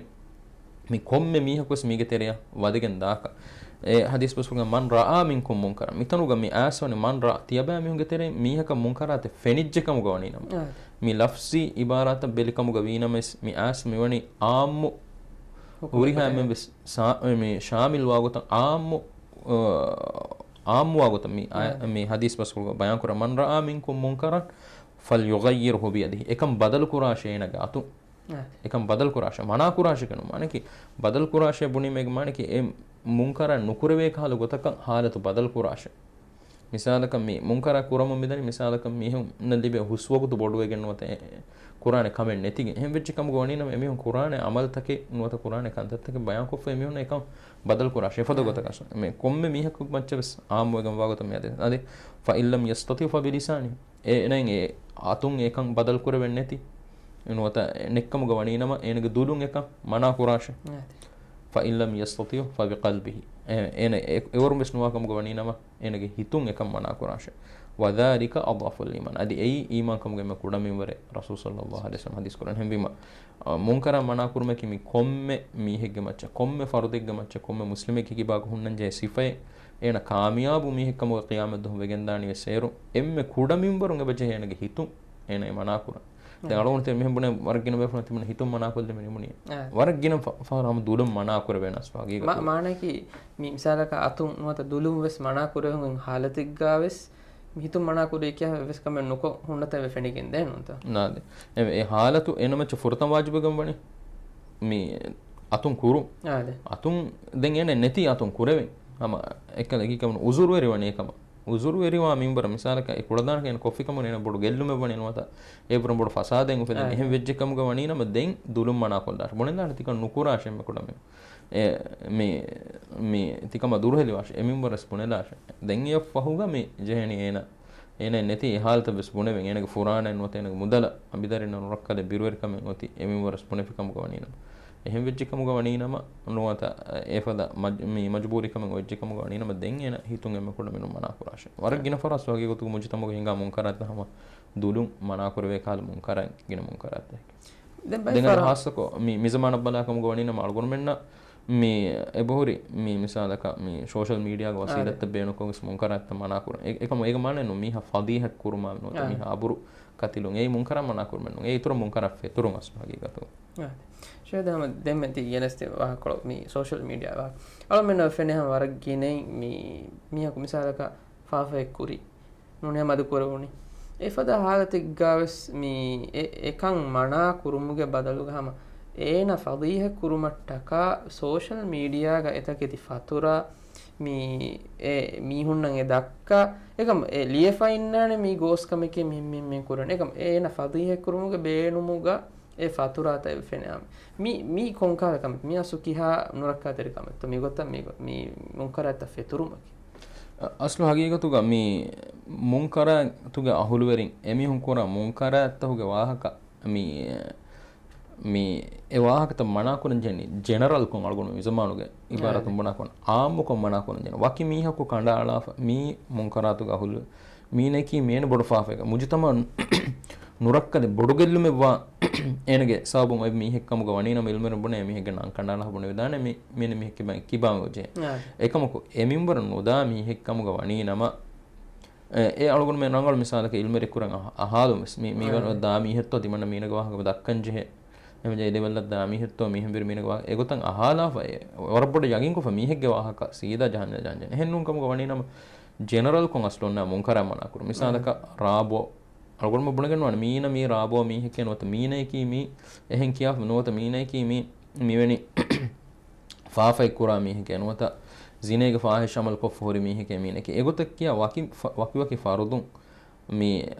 މި ކޮންމެ މީހަކުވެސް މީގެ ތެރެއަށް ވަދެގެން ދާކަށް. އެ ޙަދީޘް ބަސްފުޅުގަ، "من رأى منكم منكرا." މިތަނުގަ މި އާޔަތް ވަނީ، "من رأى." ތިޔަބައިމީހުންގެ ތެރެއިން މީހަކަށް މުންކަރާތެއް ފެނިއްޖެ ކަމުގަ ވަނީ ނަމަ. އާ. މި ލަފްޒީ އިބާރާތަށް ބެލި ކަމުގަ ވީ ނަމަވެސް، މި އާޔަތް މިވަނީ އާއްމު ހުކުމަކަށް ހުރިހާ އެންމެންވެސް ސާ-، މި ޝާމިލްވާ ގޮތަށް އާއްމު، އާ، އާއްމުވާ ގޮތަށް މި އާ-، އާ. މި ޙަދީޘް ބަސްފުޅުގަ ބަޔާންކުރަން، "من رأى منكم منكرا فليغيره بيده." އެކަން ބަދަލު ކުރާށޭ އޭނަގެ އަތުން. އާ. އެކަން ބަދަލު ކުރާށޭ. މަނާ ކުރާށޭ ކަނު. މާނައަކީ ބަދަލު ކުރާށޭ ބުނީމޭގެ މާނައަކީ އެ މުންކަރާތް ނުކުރެވޭ ކަހަލަ ގޮތަކަށް ޙާލަތު ބަދަލު ކުރާށޭ. މިސާލަކަށް މި މުންކަރާތް ކުރަމުން މިދަނީ، މިސާލަކަށް މީހުންނަށް ލިބޭ ހުސްވަގުތު ބޮޑުވެގެން ނުވަތަ އެ، އެ، ކުރާނެ ކަމެއް ނެތިގެން. އެހެން ވެއްޖެ ކަމުގަ ވަނީ ނަމަ އެމީހުން ކުރާނެ ޢަމަލުތަކެއް ނުވަތަ ކުރާނެ ކަންތައްތަކެއް ބަޔާންކޮށްފަ އެމީހުން އެކަން ބަދަލު ކުރާށޭ. އެފަދަ އާ. ގޮތަކަށް މި ކޮންމެ މީހަކު މައްޗަށް ވެސް ޢާއްމުވެގެން ވާ ގޮތަށް މި އަދި، އަދި، "فإن لم يستطع فبلسانه." އޭނައަށް އެ އަތުން އެކަން ބަދަލު ކުރެވެން ނެތި ނުވަތަ ނެއްކަމުގަ ވަނީ ނަމަ، އޭނަގެ ދުލުން އެކަން މަނާ ކުރާށޭ. އާ. "فإن لم يستطع فبقلبه." އޭ، އޭނަ އެ-، އެވަރުން ވެސް ނުވާ ކަމުގަ ވަނީ ނަމަ، އޭނަގެ ހިތުން އެކަން މަނާ ކުރާށޭ. "وذلك أضعف الإيمان." އަދި އެއީ އީމާންކަމުގެ އެންމެ ކުޑަ މިންވަރެއް، ރަސޫލު ޞައްލައްލާހު ޢަލައިހި ވަސައްލަމަ ޙަދީޘް ކުރަން. އެހެންވީމަ، އަ، މުންކަރާތް މަނާ ކުރުމަކީ މި ކޮންމެ މީހެއްގެ މައްޗަށް، ކޮންމެ ފަރުދެއްގެ މައްޗަށް، ކޮންމެ މުސްލިމެއްގެ ކިބާގަ ހުންނަންޖެހޭ ސިފައެއް. އޭނަ ކާމިޔާބު މީހެއްކަމުގަ ޤިޔާމަތްދުވަހު ވެގެންދާނީ ވެސް އޭރު އެންމެ ކުޑަ މިންވަރުން އެބަޖެހޭ އޭނަގެ ހިތުން އޭނަ އެ މަނާ ކުރަން. ދެން އަޅުގަނޑު ތި މިހެން ބުނޭ ވަރަށް ގިނަ ބޭފުޅުން ތިމަން ހިތުން މަނާކޮށްލީމަ ނިމުނީ. އާ. ވަރަށް ގިނަ ފަ-، ފަހަރު ހަމަ ދުލުން މަނާ ކުރެވޭނެ އަސްލު ހަގީގަތުގަ. މާނައަކީ މި މިސާލަކަށް އަތުން ނުވަތަ ދުލުން ވެސް މަނާ ކުރެވުން ހާލަތެއްގަ ވެސް މި ހިތުން މަނާ ކުރީ ކިޔާ އެއްވެސް ކަމެއް ނުކޮށް ހުންނަތާ އެބަ ފެނިގެން ދޭން ނޫންތަ؟ ނާދެ. އެ، އެ ހާލަތު އޭނަ މައްޗަށް ފުރަތަމަ ވާޖިބުވެގެން ވަނީ މި އަތުން ކުރުން. އާދެ. އަތުން ދެން އޭނަ ނެތީ އަތުން ކުރެވެން. ހަމަ އެކަލަ އެކީ ކަމުން އުޒުރުވެރިވަނީ އެކަމަށް. އުޒުރުވެރިވާ މިންވަރަށް މިސާލަކަށް އެ ކުޅަދާނަކަށް އޭނަ ކޮށްފި ކަމުން އޭނަ ބޮޑު ގެއްލުމެއް ވަނީ ނުވަތަ އެއަށްވުރެ ބޮޑު ފަސާދައެއް އުފެދެން. އާ. އެހެން ވެއްޖެ ކަމުގަ ވަނީ ނަމަ ދެން ދުލުން މަނާކޮށްލާށޭ. ބުނެލާށޭ ތިކަން ނުކުރާށޭ އެންމެ ކުޑަމިން. އެ، މި، މި ތިކަމަށް ދުރުހެލިވާށޭ. އެ މިންވަރަށް ވެސް ބުނެލާށޭ. ދެން އެއަށްފަހުގަ މި ޖެހެނީ އޭނަ، އޭނަ ނެތި އެ ހާލަތަށް ވެސް ބުނެވެން. އޭނަގެ ފުރާނައެއް ނުވަތަ އޭނަގެ މުދަލަށް އަނބިދަރިންނަށް ނުރައްކަލެއް ބިރުވެރިކަމެއް އޮތީ އެ މިންވަރަށް ވެސް ބުނެފި ކަމުގަ ވަނީ ނަމަ. އެހެން ވެއްޖެ ކަމުގަ ވަނީ ނަމަ ނުވަތަ އެފަދަ މަޖް-، މި މަޖުބޫރީ ކަމެއް އޮތްޖެ ކަމުގަ ވަނީ ނަމަ ދެން އޭނަ ހިތުން އެންމެ ކުޑަ މިނުން މަނާ ކުރާށޭ. ވަރަށް ގިނަ ފަހަރު އަސްލު ހަގީގަތުގަ މުޖުތަމަޢުގަ ހިނގާ މުންކަރާތްތައް ހަމަ ދުލުން މަނާ ކުރެވޭ ކަހަލަ މުންކަރާތް ގިނަ މުންކަރާތްތަކެއް. ދެން ދެން އަދި ބައިފަރާ- ހާއްސަކޮށް މި، މި ޒަމާނަށް ބަލާ ކަމުގަ ވަނީ ނަމަ އަޅުގަނޑުމެންނަށް މި އެބަހުރި މި މިސާލަކަށް މި ސޯޝަލް މީޑިއާގެ އާ. ވަސީލަތްތައް ބޭނުންކޮށް ވެސް މުންކަރާތްތައް މަނާ ކުރަން. އެ-، އެކަމަ އޭގެ މާނައެއް ނޫން މީހާ ފަޟީޙަތް ކުރުމާ ނުވަތަ އާ. މީހާ އަބުރު ކަތިލުން. އެއީ މުންކަރާތް މަނާ ކުރުމެއް ނޫން. އެއީ އިތުރަށް މުންކަރާތް ފެތުރުން އަސްލު ހަގީގަތުގަ. އާ. ޝޭދަ ހަމަ ދެންމެ ތި ގެނެސްދިން ވާހަކަކޮޅު މި ސޯޝަލް މީޑިއާ ވާހަކަ. އަޅުމެންނަށް ފެނޭ ހަމަ ވަރަށް ގިނައިން މި މީހަކު މިސާލަކަށް ފާފައެއް ކުރި. ނޫނީ މަދު ކުރެވުނީ. އެފަދަ ހާލަތެއްގަ ވެސް މި އެ-، އެކަން މަނާ ކުރުމުގެ ބަދަލުގަ ހަމަ އޭނަ ފަޟީޙަތް ކުރުމަށްޓަކާ ސޯޝަލް މީޑިއާގަ އެތަކެތި ފަތުރަ މި އެ މީހުންނަށް އެ ދައްކާ، އެކަމް އެ ލިޔެފަ އިންނާނެ މީ ގޯސް ކަމެކޭ މިހެން މިހެން މިހެން ކުރަނީ. އެކަމް އޭނަ ފަޟީޙަތް ކުރުމުގެ ބޭނުމުގަ އެ ފަތުރާތައް އެބަ ފެނޭ. މި، މީ ކޮންކަހަލަ ކަމެއް؟ މި އަސްލު ކިހާ ނުރައްކާތެރި ކަމެއްތޯ؟ މިގޮތަށް މި، މި މުންކަރާތްތައް ފެތުރުމަކީ. އަ-، އަސްލު ހަގީގަތުގަ މި މުންކަރާތުގެ އަހުލުވެރިން އެމީހުން ކުރާ މުންކަރާތްތަކުގެ ވާހަކަ މި، މި އެ ވާހަކަތައް މަނާކުރަން ޖެހެނީ ޖެނެރަލްކޮށް އަޅުގަނޑު މި ޒަމާނުގެ އިބާރާތުން އާ. ބުނާކަން އާއްމުކޮށް މަނާކުރަން ޖެހެނީ. ވަކި މީހަކު ކަނޑައަޅާފަ މީ މުންކަރާތުގެ އަހުލު މީނަކީ މީނަ ބޮޑު ފާފައެއް. މުޖުތަމަޢު ނުރައްކަލެއް ބޮޑު ގެއްލުމެއްވާ އޭނަގެ ސަބަބުން އޮތް މީހެއް ކަމުގަ ވަނީ ނަމަ އިލްމުވެރިން ބުނޭ މީހެއްގެ ނަން ކަނޑައަޅާފަ ބުނެވިދާނެ މި، މީނަ މީހެއްގެ ކިބައިން އޮޖެހޭ. އާ. އެކަމަކު އެ މިންވަރަށް ނުދާ މީހެއް ކަމުގަ ވަނީ ނަމަ، އެ، އެ އަޅުގަނޑުމެން ރަނގަޅު މިސާލަކަށް އިލްމުވެރި ކުރަން އަހ-، އަހާލުން ވެސް މި، މި އާ. ދާ މީހެއްތޯ ތިމަންނަ މީނަގެ ވާހަކަ ދައްކަން ޖެހޭ. އެމަޖާ އެ ލެވެލްއަށް ދާ މީހެއްތޯ މީހެން ވެރި މީނަގެ ވާހަކަ އެގޮތަށް އަހާލާފަ އެ ވަރަށް ބޮޑަށް ޔަގީންކޮށްފަ މީހެއްގެ ވާހަކަ ސީދާ ޖަހަން ޖަހަން ޖެހޭ. އެހެން ނޫން ކަމުގަ ވަނީ ނަމަ ޖެނެރަލްކޮށް އަސްލު އޮންނަ މުންކަރާތް މަނާކުރުން. މިސާލަކަށް ރާބޯ އަޅުގަނޑުމެން ބުނެގެން ނުވާނެ މީނަ މީ ރާބޯ މީހެކޭ ނުވަތަ މީނަޔަކީ މީ އެހެން ކިޔާފަ ނުވަތަ މީނަޔަކީ މީ މިވެނި ފާފައެއް ކުރާ މީހެކޭ ނުވަތަ ޒިނޭގެ ފާހިޝް ޢަމަލު ކޮށްފަ ހުރި މީހެކޭ މީނަކީ. އެގޮތަށް ކިޔާ ވަކި ފަ-، ވަކި ވަކި ފަރުދުން މި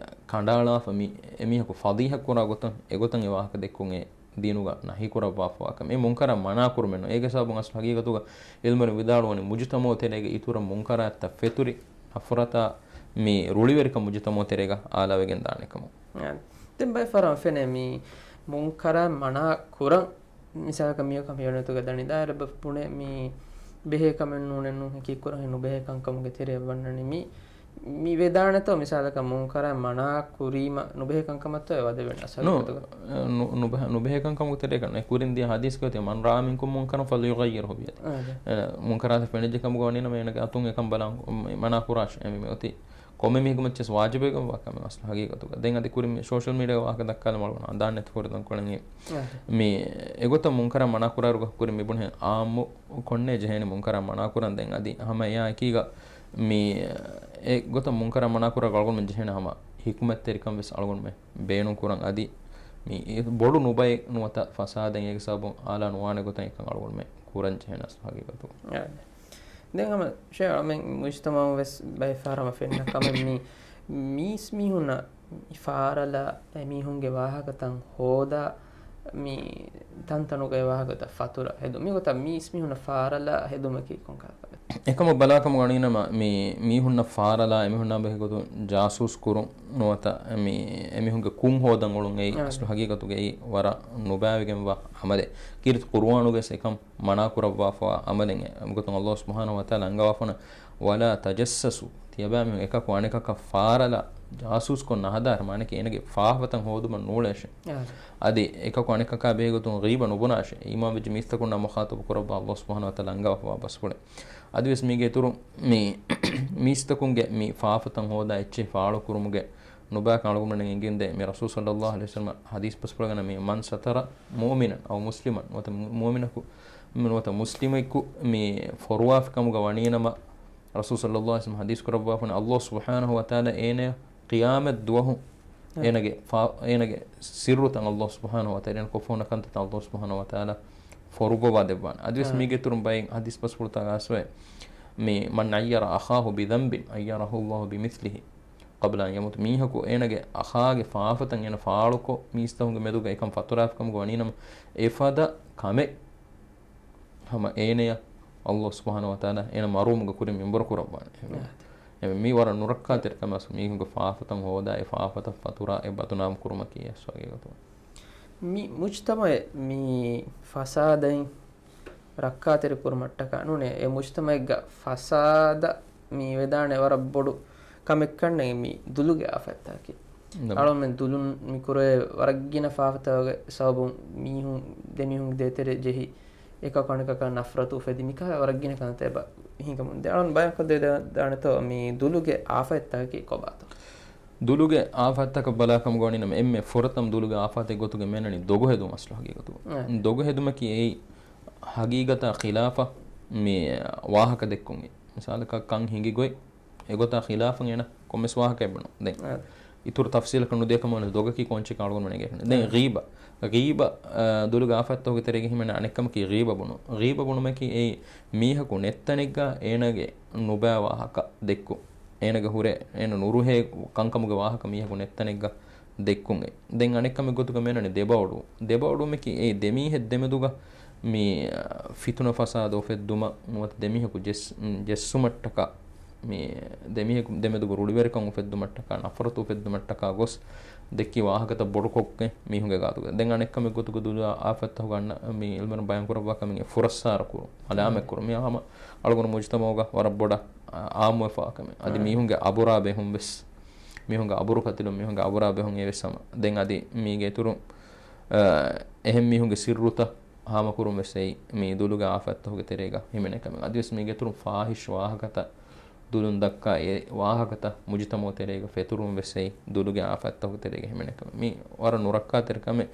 ކަނޑައަޅާފަ މި އެމީހަކު ފަޟީޙަތް ކުރާ ގޮތަށް އެގޮތަށް އެ ވާހަކަ ދެއްކުން އެ ދީނުގަ ނަހީ ކުރައްވާފަވާ ކަމެއް. އެ މުންކަރާތް މަނާ ކުރުމެއް ނޫން. އޭގެ ސަބަބުން އަސްލު ހަގީގަތުގަ އިލްމުވެރިން ވިދާޅުވަނީ މުޖުތަމަޢު ތެރޭގަ އިތުރަށް މުންކަރާތްތައް ފެތުރި އަފުރަތާ މި ރުޅިވެރިކަން މުޖުތަމަޢު ތެރޭގަ އާލާވެގެން ދާނެ ކަމަށް. އާ. ދެން ބައެއް ފަހަރަށް ފެނޭ މި މުންކަރާތް މަނާ ކުރަން، މިސާލަކަށް މިއޮތް ކަމެއް އިޔޮނެތުގަ ދަނީ ދާއިރަށް ބުނޭ މި ބެހޭ ކަމެއް ނޫނެއް ނޫން ކީއްކުރަން ނުބެހޭ ކަންކަމުގެ ތެރެއަށް ވަންނަނީ މި، މި ވެދާނެތޯ މިސާލަކަށް މުންކަރާތް މަނާ ކުރީމަ ނުބެހޭ ކަންކަމަށްތޯ އެ ވަދެވެން އަސަރު ނު-، ގޮތުގަ؟ ނު-، ނުބެހޭ، ނުބެހޭ ކަންކަމުގެ ތެރޭގަ ނު-، އެ ކުރިން ދިޔަ ޙަދީޘްގަ އޮތީ، "من رأى منكم منكرا فليغيره بيده." އާ، އެ، މުންކަރާތެއް ފެނިއްޖެ ކަމުގަ ވަނީނަމަ އޭނަގެ އަތުން އެކަން ބަލާން، މަނާ ކުރާށޭ. އެ މި-، މި އޮތީ ކޮންމެ މީހަކު މައްޗަށް ވާޖިބެއްގަ ވާ ކަމެއް އަސްލު ހަގީގަތުގަ. ދެން އަދި ކުރިން މި ސޯޝަލް މީޑިއާގަ ވާހަކަ ދައްކާލަމާ އަޅުގަނޑު އަނދާނެތި ފުރަތަމަ ކުރަނީ. އާ. މި އެގޮތަށް މުންކަރާތް މަނާ ކުރާއިރު ކުރިން މި ބުނެ އާއްމު ކޮންނޭ ޖެހޭނީ މުންކަރާތް މަނާ ކުރަން. ދެން އަދި ހަމަ އެއާ އެކީގަ މި އެ ގޮތަށް މުންކަރާތް މަނާ ކުރާ އަޅުގަނޑުމެން ޖެހޭނެ ހަމަ ޙިކުމަތްތެރިކަން ވެސް އަޅުގަނޑުމެން ބޭނުން ކުރަން. އަދި މި ބޮޑު ނުބައެއް ނުވަތަ ފަސާދައެއް އޭގެ ސަބަބުން އާލާ ނުވާނެ ގޮތަށް އެކަން އަޅުގަނޑުމެން ކުރަން ޖެހޭނެ އަސްލު ހަގީގަތުގަ. އާ. ދެން ހަމަ ޝޭ އަޅަމެން މުޖްތަމަޢު ވެސް ބައެއް ފަހަރަށް ފެންނަ ކަމެއް މި މީސްމީހުންނަށް ފާރަލާ އެމީހުންގެ ވާހަކަތައް ހޯދާ މި ތަންތަނުގައި ވާހަކަތައް ފަތުރަ ހެދުން. މި ގޮތަށް މީސްމީހުންނަށް ފާރަލާ ހެދުމަކީ ކޮން ކަހަލަ ކަމެއް؟ އެކަމަށް ބަލާކަމުގަ ވަނީނަމަ މި މީހުންނަށް ފާރަލާ އެމީހުންނާ ބެހޭ ގޮތުން ޖާސޫސް ކުރުން ނުވަތަ މި އެމީހުންގެ ކުށް ހޯދަން އުޅުން އެއީ އާ. އަސްލު ހަގީގަތުގައި ވަރަށް ނުބައިވެގެންވާ ޢަމަލެއް. ކީރިތި ޤުރުއާނުގައި އެކަން މަނާ ކުރައްވާފަވާ ޢަމަލެއް. އެގޮތުން ﷲ ސުބްޙާނަހޫ ވަތަޢާލާ އަންގަވާފަނަ، "ولا تجسسوا." ތިޔަބައިމީހުން އެކަކު އަނެކަކަށް ފާރަލާ ޖާސޫސްކޮށް ނަހަދާށޭ، މާނައަކީ އޭނަގެ ފާފަތައް ހޯދުމަށް ނޫޅޭށޭ. އާ. އަދި އެކަކު އަނެކަކާ ބެހޭގޮތުން ޣީބަ ނުބުނާށޭ. އީމާންވެއްޖެ މީސްތަކުންނާ މުޚާޠަބު ކުރައްވާ ﷲ ސުބްޙާނަހޫ ވަތަޢާލާ އަންގަވާފަވާ ބަސްފުޅެއް. އަދިވެސް މީގެ އިތުރުން މި މީސްތަކުންގެ މި ފާފަތައް ހޯދާ އެއްޗެހި ފާޅުކުރުމުގެ ނުބައިކަން އަޅުގަނޑުމެން އެނގެންދޭ މި ރަސޫލު ޞައްލައްލާހު ޢަލައިހި ވަސައްލަމަ ޙަދީޘް ބަސްފުޅެއްގަ މި، "من ستر مؤمنا أو مسلما." ނުވަތަ މު-، މުއުމިނަކު، ނުވަތަ މުސްލިމަކު މި ފޮރުވާފިކަމުގަ ވަނީނަމަ، ރަސޫލު ޞައްލައްލާހު ޢަލައިހި ވަސައްލަމަ ޙަދީޘް ކުރައްވާފަނެ، ﷲ ސުބްޙާނަހޫ ވަތަޢާލާ އޭނަޔަށް ޤިޔާމަތް ދުވަހު އާ. އޭނަގެ ފާ-، އޭނަގެ ސިއްރުތައް ﷲ ސުބްޙާނަހޫ ވަތަޢާލާ، އޭނަ ކޮށްފަ ހުންނަ ކަންތައްތައް ﷲ ސުބްޙާނަހޫ ވަތަޢާލާ ފޮރުއްވަވާ ދެއްވާނެ. އަދިވެސް އާ. މީގެ އިތުރުން ބައެއް ޙަދީޘް ބަސްފުޅުތަކުގަ އައިސްފައި، މި، "من عير أخاه بذنب عيره الله بمثله قبل أن يموت." މީހަކު އޭނަގެ އަޚާގެ ފާފަތައް އޭނަ ފާޅުކޮށް، މީސްތަކުންގެ މެދުގަ އެކަން ފަތުރާފިކަމުގަ ވަނީނަމަ، އެފަދަ ކަމެއް ހަމަ އޭނަޔަށް ﷲ ސުބްޙާނަހޫ ވަތަޢާލާ އޭނަ މަރުވުމުގެ ކުރިން މިންބަރު ކުރައްވާނެ. އެހެންވީމަ، އާ. އެހެންވީމަ، މީ ވަރަށް ނުރައްކާތެރި ކަމެއް އަސްލު. މީހުންގެ ފާފަތައް ހޯދާ، އެ ފާފަތައް ފަތުރާ، އެ ބަދުނާމް ކުރުމަކީ އަސްލު ހަގީގަތުގަ. މި މުޖްތަމަޢެއް މި ފަސާދައިން ރައްކާތެރި ކުރުމަށްޓަކާ ނޫނޭ، އެ މުޖްތަމަޢެއްގަ ފަސާދަ މި ވެދާނެ ވަރަށް ބޮޑު ކަމެއްކަންނޭ މި ދުލުގެ އާފަތްތަކަކީ. ނަމަ. އަޅުމެން ދުލުން މި ކުރޭ ވަރަށް ގިނަ ފާފަތަކުގެ ސަބަބުން މީހުން، ދެމީހުން ދޭތެރެ ޖެހި، އެކަކު އަނެކަކަށް ނަފްރަތު އުފެދި، މިކަހަލަ ވަރަށް ގިނަ ކަންތައް އެބަ ހިނގަމުން ދޭ. އަޅުން ބަޔާންކޮށްދެވިދާނެތޯ މި ދުލުގެ އާފަތްތަކަކީ ކޮބާތޯ؟ ދުލުގެ އާފަތްތަކަށް ބަލާކަމުގަ ވަނީނަމަ އެންމެ ފުރަތަމަ ދުލުގެ އާފަތެއް ގޮތުގަ މިއަންނަނީ ދޮގުހެދުން އަސްލު ހަގީގަތުގަ. އެ. ދޮގުހެދުމަކީ އެއީ ހަގީގަތާ ޚިލާފަށް މި ވާހަކަ ދެއްކުން. މިސާލަކަށް ކަން ހިނގި ގޮތް އެގޮތާ ޚިލާފަށް އޭނަ ކޮންމެސް ވާހަކައެއް ބުނުން. ދެން އާ. އިތުރު ތަފްސީލަކަށް ނުދިޔަކަމަށް ދޮގަކީ ކޮންޗެއް އަޅުގަނޑުމެން އެނގޭ. ދެން އާ. ޣީބަ. ޣީބަ، އާ، ދުލުގެ އާފަތްތަކުގެ ތެރޭގަ ހިމެނޭ އަނެއްކަމަކީ ޣީބަ ބުނުން. ޣީބަ ބުނުމަކީ އެއީ މީހަކު ނެތްތަނެއްގަ އޭނަގެ ނުބައި ވާހަކަ ދެއްކުން. އޭނަގެ ހުރެ އޭނަ ނުރުހޭ ކަންކަމުގެ ވާހަކަ މީހަކު ނެތްތަނެއްގަ ދެއްކުން. ދެން އަނެއްކަމެއް ގޮތުގަ މިއަންނަނީ ދެބައޮޑު. ދެބައޮޑުވުމަކީ އެ ދެމީހެއް ދެމެދުގަ މި، އާ، ފިތުނަ ފަސާދަ އުފެއްދުމަށް ނުވަތަ ދެމީހަކު ޖެސް-، ޖެއްސުމަށްޓަކާ، މި ދެމީހަކު ދެމެދުގަ ރުޅިވެރިކަން އުފެއްދުމަށްޓަކާ، ނަފްރަތު އުފެއްދުމަށްޓަކާ ގޮސް ދެއްކި ވާހަކަތައް ބޮޑުކޮށްގެން މީހުންގެ ގާތުގަ. ދެން އަނެއްކަމެއް ގޮތުގަ ދުލު އާފަތްތަކުގަ އަންނަ މި އިލްމުވެރިން ބަޔާން ކުރައްވާ ކަމެއް އެ ފުރައްސާރަ ކުރުން، މަލާމަތް ކުރުން. މި ހަމަ އަޅުގަނޑު މުޖްތަމަޢުގަ ވަރަށް ބޮޑަށް އާ، އާއްމުވެފަވާ ކަމެއް. އަދި އާ. މީހުންގެ އަބުރާ ބެހުން ވެސް، މީހުންގެ އަބުރު ކަތިލުން، މީހުންގެ އަބުރާ ބެހުން އެވެސް ހަމަ. ދެން އަދި މީގެ އިތުރުން، އާ، އެހެން މީހުންގެ ސިއްރުތައް ހާމަކުރުން ވެސް އެއީ މި ދުލުގެ އާފަތްތަކުގެ ތެރޭގަ ހިމެނޭ ކަމެއް. އަދިވެސް މީގެ އިތުރުން ފާޙިޝް ވާހަކަތައް ދުލުން ދައްކާ، އެ ވާހަކަތައް މުޖުތަމަޢު ތެރޭގަ ފެތުރުން ވެސް އެއީ ދުލުގެ އާފަތްތަކުގެ ތެރޭގަ ހިމެނޭ ކަމެއް. މީ ވަރަށް ނުރައްކާތެރި ކަމެއް.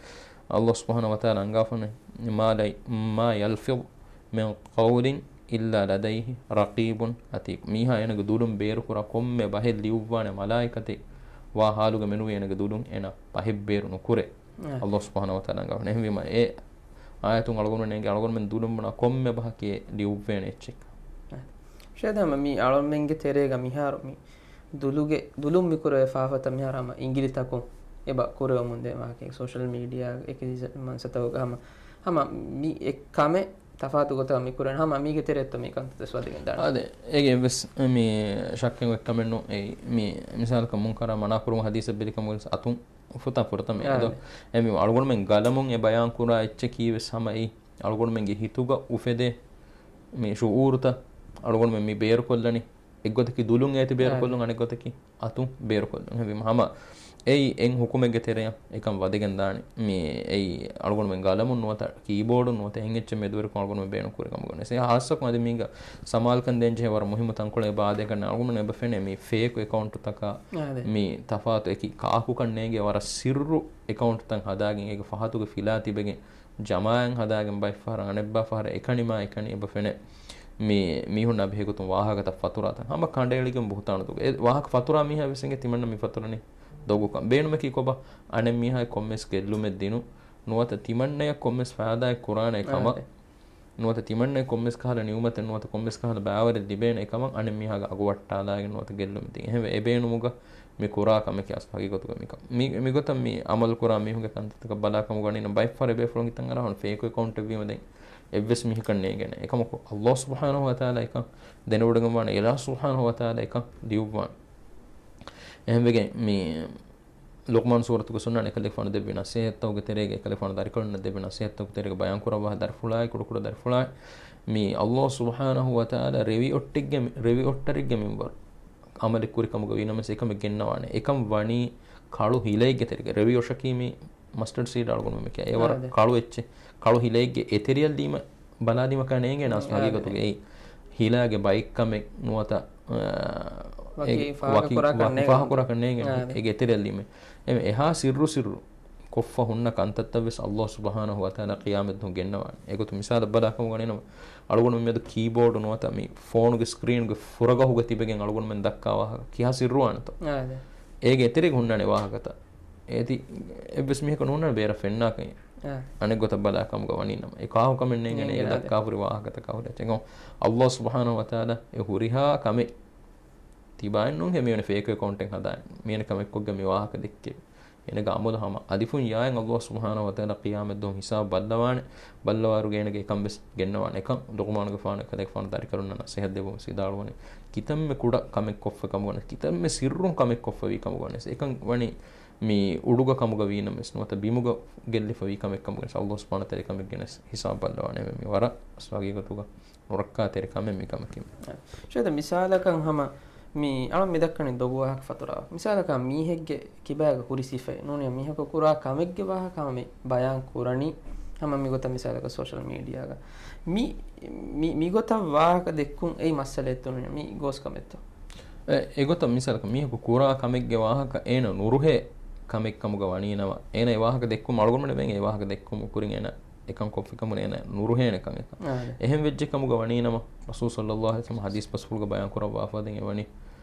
ﷲ ސުބްޙާނަހޫ ވަތަޢާލާ އަންގާފަނެ، "ما لي-، ما يلفظ من قول إلا لديه رقيب عتيد." މީހާ އޭނަގެ ދުލުން ބޭރުކުރާ ކޮންމެ ބަހެއް ލިޔުއްވާނެ މަލާއިކަތެއް ވާ ޙާލުގަ މެނުވީ އޭނަގެ ދުލުން އޭނަ ބަހެއް ބޭރު ނުކުރޭ. އާ. ﷲ ސުބްޙާނަހޫ ވަތަޢާލާ އަންގާފަނެ. އެހެންވީމަ އެ އާޔަތުން އަޅުގަނޑުމެން އެނގޭ އަޅުގަނޑުމެން ދުލުން ބުނާ ކޮންމެ ބަހަކީ ލިޔުއްވޭނެ އެއްޗެއް. އާ. ޝޭދާމަ މި އަޅުމެންގެ ތެރޭގަ މިހާރު މި ދުލުގެ، ދުލުން މިކުރެވޭ ފާފަތައް މިހާރު ހަމަ އިނގިލިތަކުން އެބަ ކުރެވެމުން ދޭ ވާހަކަ ސޯޝަލް މީޑިއާ އެކި މަންސަތަކުގަ ހަމަ، ހަމަ މި އެއް ކަމެއް ތަފާތު ގޮތަށް މި ކުރަން ހަމަ މީގެ ތެރެއަށްތޯ މި ކަންތައް ވެސް ވަދެގެން ދާނެ. އާދެ، އޭގެ އެއްވެސް މި ޝައްކެއް އެއްކަމެއް ނޫން. އެއީ މި މިސާލަކަށް މުންކަރާ މަނާ ކުރުމުގެ ހަދީސެއް ބެލި ކަމުގަ ވެސް އަތުން ފުތާ ފުރަތަމަ އެ އާދެ. ދޯ. އެ މި އަޅުގަނޑުމެން ގަލަމުން އެ ބަޔާން ކުރާ އެއްޗަކީ ވެސް ހަމަ އެއީ އަޅުގަނޑުމެންގެ ހިތުގަ އުފެދޭ މި ޝުއޫރުތައް އަޅުގަނޑުމެން މި ބޭރުކޮށްލަނީ. އެއްގޮތަކީ ދުލުން އޭތި ބޭރުކޮށްލުން، އަނެއްގޮތަކީ އަތުން ބޭރުކޮށްލުން. ހެވީމަ ހަމަ އެއީ އެއް ހުކުމެއްގެ ތެރެއަށް އެކަން ވަދެގެން ދާނެ. މި އެއީ އަޅުގަނޑުމެން ގަލަމުން ނުވަތަ ކީބޯޑުން ނުވަތަ އެހެން އެއްޗެއް މެދުވެރިކޮށް އަޅުގަނޑުމެން ބޭނުން ކުރި ކަމުގަ ވެސް. އެ ހާއްސަކޮށް އަދި މީގަ ސަމާލުކަން ދޭން ޖެހޭ ވަރަށް މުހިއްމު ތަންކޮޅެއް އެބަ އާދޭ ކަން އަޅުގަނޑުމެން އެބަ ފެނޭ މި ފޭކު އެކައުންޓުތަކާ އާދެ. މި ތަފާތު އެކި ކާކުކަން ނޭނގޭ ވަރަށް ސިއްރު އެކައުންޓުތައް ހަދާގެން އޭގެ ފަހަތުގެ ފިލާ ތިބެގެން ޖަމާއަށް ހަދާގެން ބައެއްފަހަރަށް އަނެއްބާފަހަރަށް އެކަނި މާ އެކަނި އެބަ ފެނޭ. މި މީހުންނާ ބެހޭގޮތުން ވާހަކަތައް ފަތުރާތަން ހަމަ ކަނޑައެޅިގެން ބުހުތާނު ދޮގު. އެ ވާހަކަ ފަތުރާ މީހާ ވެސް އެނގޭ ތިމަންނަ މި ފަތުރަނީ ދޮގުކަން. ބޭނުމަކީ ކޮބާ؟ އަނެއް މީހާއަށް ކޮންމެސް ގެއްލުމެއް ދިނުން ނުވަތަ ތިމަންނަޔަށް ކޮންމެސް ފައިދާއެއް ކުރާނެ ކަމަށް. އާދެ. ނުވަތަ ތިމަންނަޔަށް ކޮންމެސް ކަހަލަ ނިޢުމަތެއް ނުވަތަ ކޮންމެސް ކަހަލަ ބާވަރެއް ލިބޭނެ ކަމަށް އަނެއް މީހާގެ އަގު ވައްޓާލާގެން ނުވަތަ ގެއްލުމެއް ދިން. އެހެންވެ އެ ބޭނުމުގަ މި ކުރާ ކަމެކޭ އަސްލު ހަގީގަތުގަ މިކަން. މި، މިގޮތަށް މި ޢަމަލު ކުރާ މީހުންގެ ކަންތައްތަކަށް ބަލާ ކަމުގަ ވަނީ ނަމަ ބައެއްފަހަރު އެބޭފުޅުން ހިތަށް އަރާ ހުން ފޭކު އެކައުންޓެއް ވީމަ ދެން އެއްވެސް މީހަކަށް ނޭނގޭނެ. އެކަމަކު ﷲ ސުބްޙާނަހޫ ވަތަޢާލާ އެކަން ދެނެވޮޑިގެން ވާނެ، އިލާހު ސުބްޙާނަހޫ ވަތަޢާލާ އެކަން ލިޔުއްވާނެ. އެހެންވެގެން މި ލުޤްމާން ސޫރަތުގެ ސުންނާން އެކަލޭގެފާނު ދެއްވި ނަޞޭޙަތްތަކުގެ ތެރޭގަ، އެކަލޭގެފާނު ދަރިކަލުންނަށް ދެއްވި ނަޞޭޙަތްތަކުގެ ތެރޭގަ ބަޔާން ކުރައްވާ ދަރިފުޅާއި، ކުޑަކުޑަ ދަރިފުޅާއި، މި ﷲ ސުބްޙާނަހޫ ވަތަޢާލާ ރެވި އޮއްޓެއްގެ މި، ރެވި އޮއްޓަރެއްގެ މިންވަރު ޢަމަލެއް ކުރި ކަމުގަ ވީނަމަވެސް އެކަމެއް ގެންނަވާނެ. އެކަން ވަނީ ކަޅު ހިލައެއްގެ ތެރޭގަ. ރެވި އޮށަކީ މި މަސްޓަޑް ސީޑް އަޅުގަނޑުމެން މި ކިޔާ. އެ ވަރަށް އާދެ. ކަޅު އެއްޗެއް. ކަޅު ހިލައެއްގެ އެތެރެއަށް ލީމަ ބަލާލީމަކާ ނޭނގޭ ނާސް އާދެ. ހަގީގަތުގަ އެއީ ހިލާގެ ބައެއްކަމެއް ނުވަތަ، އާ، ވަކި އެ، ފާހަގަ ވަކި ކުރާކަށް ވަކި ނޭނގެ. ފާހަގަ ކުރާކަށް ނޭނގެ. އާދެ. އޭގެ އެތެރެއަށް ލީމެ. އެ، އެހާ ސިއްރު ސިއްރު ކޮށްފަ ހުންނަ ކަންތައްތައް ވެސް ﷲ ސުބްޙާނަހޫ ވަތަޢާލާ ޤިޔާމަތްދުވަހު ގެންނަވާނެ. އެގޮތުން މިސާލަށް ބަލާ ކަމުގަ ވަނީ ނަމަ، އަޅުގަނޑުމެން މިއަދު ކީބޯޑު ނުވަތަ މި ފޯނުގެ ސްކްރީންގެ ފުރަގަހުގަ ތިބެގެން އަޅުގަނޑުމެން ދައްކާ ވާހަކަ ކިހާ ސިއްރުވާނެތޯ؟ އާދެ. އޭގެ އެތެރޭގަ ހުންނާނެ ވާހަކަތައް. އޭތި އެއްވެސް މީހަކަށް ނޫންނާނެ ބޭރަށް ފެންނާކަށް. އާ. އަނެއްގޮތަށް ބަލާ ކަމުގަ ވަނީ ނަމަ، އެ ކާކު ކަމެއް ނޭނގޭނެ ނޭނގޭނެ، އޭގެ އާދެ. ދައްކާފަ ހުރި ވާހަކަތަކާ ހުރި އެއްޗެއް. ﷲ ސުބްޙާނަހޫ ވަތަޢާލާ އެ ހުރިހާ ކަމެއް ތިބާއެއް ނޫން ހޭ މިވެނި ފޭކް އެކައުންޓެއް ހަދާ. މިވެނި ކަމެއް ކޮށްގެން މި ވާހަކަ ދެއްކެވި. އޭނަގެ އަމަލު ހަމަ އަލިފުން ޔާއިން ﷲ ސުބްޙާނަހޫ ވަތަޢާލާ ޤިޔާމަތްދުވަހު ހިސާބު ބައްލަވާނެ. ބައްލަވާއިރު އޭނަގެ އެކަން ވެސް ގެންނަވާނެ. އެކަން ލުޤްމާނުގެފާނު އެކަލޭގެފާނު ދަރިކަލުންނަށް ނަޞޭޙަތް ދެއްވުމުން ވިދާޅުވަނީ. ކިތަންމެ ކުޑަ ކަމެއް ކޮށްފަ ކަމުގަ ވަނީ، ކިތަންމެ ސިއްރުން ކަމެއް ކޮށްފަވީ ކަމުގަ ވަނީ، އެކަން ވަނީ މި އުޑުގަ ކަމުގަ ވީނަމަވެސް ނުވަތަ ބިމުގަ ގެއްލިފަ ވީ ކަމެއް ކަމުގަ ވެސް ﷲ ސުބްޙާނަހޫ ވަތަޢާލާ އެކަމެއް ގެނެސް ހިސާބު ބައްލަވާނެ. މި ވަރަށް ހަގީގަތުގަ ނުރައްކާތެރި ކަމެއް މި ކަމަކީ. ޝޭޚް، މިސާލަކަށް ހަމަ މި އަޅަން މި ދައްކަނީ ދޮގު ވާހަކަ ފަތުރާ. މިސާލަކަށް މީހެއްގެ ކިބާގަ ހުރި ސިފައެއް ނޫނީ މީހަކު ކުރާ ކަމެއްގެ ވާހަކަ ހަމަ މި ބަޔާން ކުރަނީ. ހަމަ މި ގޮތަށް މިސާލަކަށް ސޯޝަލް މީޑިއާގަ މި، މި، މި ގޮތަށް ވާހަކަ ދެއްކުން އެއީ މައްސަލައެއްތޯ ނޫނީ މީ ގޯސް ކަމެއްތޯ؟ އެ، އެގޮތަށް މިސާލަކަށް މީހަކު ކުރާ ކަމެއްގެ ވާހަކަ އޭނަ ނުރުހޭ ކަމެއް ކަމުގަ ވަނީ ނަމަ، އޭނަ އެ ވާހަކަ ދެއްކުމަށް އަޅުގަނޑުމެން އެ ވާހަކަ ދެއްކުމުގެ ކުރިން އޭނަ އެކަން ކޮށްފި ކަމުން އޭނަ ނުރުހޭނެ ކަމެއް. އާ، އެހެން ވެއްޖެ ކަމުގަ ވަނީ ނަމަ، ރަސޫލު ޞައްލައްލާހު ޢަލައިހި ވަސައްލަމަ ޙަދީޘް ބަސްފުޅުގަ ބަޔާން ކުރައްވާފަ ދެން އެވަނީ،